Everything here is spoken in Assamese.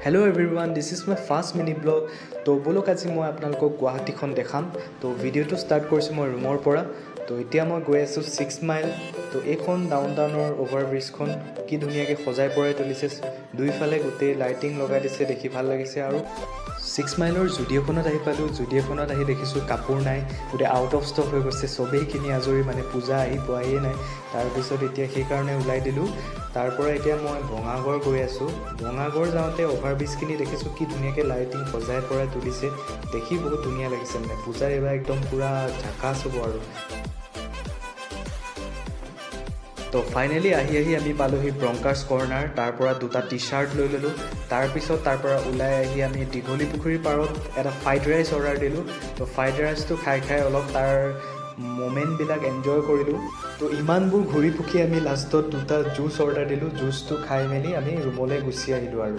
Hello everyone, this is my first mini vlog. তো ব'লক, আজি মই আপোনালোকক গুৱাহাটীখন দেখাম। তো ভিডিঅ'টো ষ্টাৰ্ট কৰিছোঁ মই ৰুমৰ পৰা। তো এতিয়া মই গৈ আছোঁ ছিক্স মাইল। তো এইখন ডাউন টাউনৰ অ'ভাৰ ব্ৰিজখন কি ধুনীয়াকৈ সজাই পৰাই তুলিছে। দুইফালে গোটেই লাইটিং লগাই দিছে, দেখি ভাল লাগিছে। আৰু ছিক্স মাইলৰ জুডিঅ'খনত আহি পালোঁ। জুডিঅ'খনত আহি দেখিছোঁ কাপোৰ নাই, গোটেই আউট অফ ষ্টক হৈ গৈছে। চবেই কিনি আজৰি, মানে পূজা আহি পোৱাহিয়ে নাই। তাৰপিছত এতিয়া সেইকাৰণে ওলাই দিলোঁ তাৰ পৰা। এতিয়া মই ভঙাগড় গৈ আছোঁ। ভঙাগড় যাওঁতে অ'ভাৰ ব্ৰিজখিনি দেখিছোঁ, কি ধুনীয়াকৈ লাইটিং সজাই পৰাই তুলিছে। দেখি বহুত ধুনীয়া লাগিছে। মানে পূজাৰ এইবাৰ একদম পূৰা ঝাকাছ হ'ব আৰু। তো ফাইনেলি আহি আহি আমি পালোহি ব্ৰংকাৰ্ছ কৰ্ণাৰ। তাৰ পৰা দুটা টি চাৰ্ট লৈ ল'লোঁ। তাৰপিছত তাৰ পৰা ওলাই আহি আমি দীঘলী পুখুৰীৰ পাৰত এটা ফ্ৰাইড ৰাইচ অৰ্ডাৰ দিলোঁ। তো ফ্ৰাইড ৰাইচটো খাই খাই অলপ তাৰ মমেণ্টবিলাক এনজয় কৰিলোঁ। তো ইমানবোৰ ঘূৰি পকি আমি লাষ্টত দুটা জুচ অৰ্ডাৰ দিলোঁ। জুচটো খাই মেলি আমি ৰুমলৈ গুচি আহিলোঁ আৰু।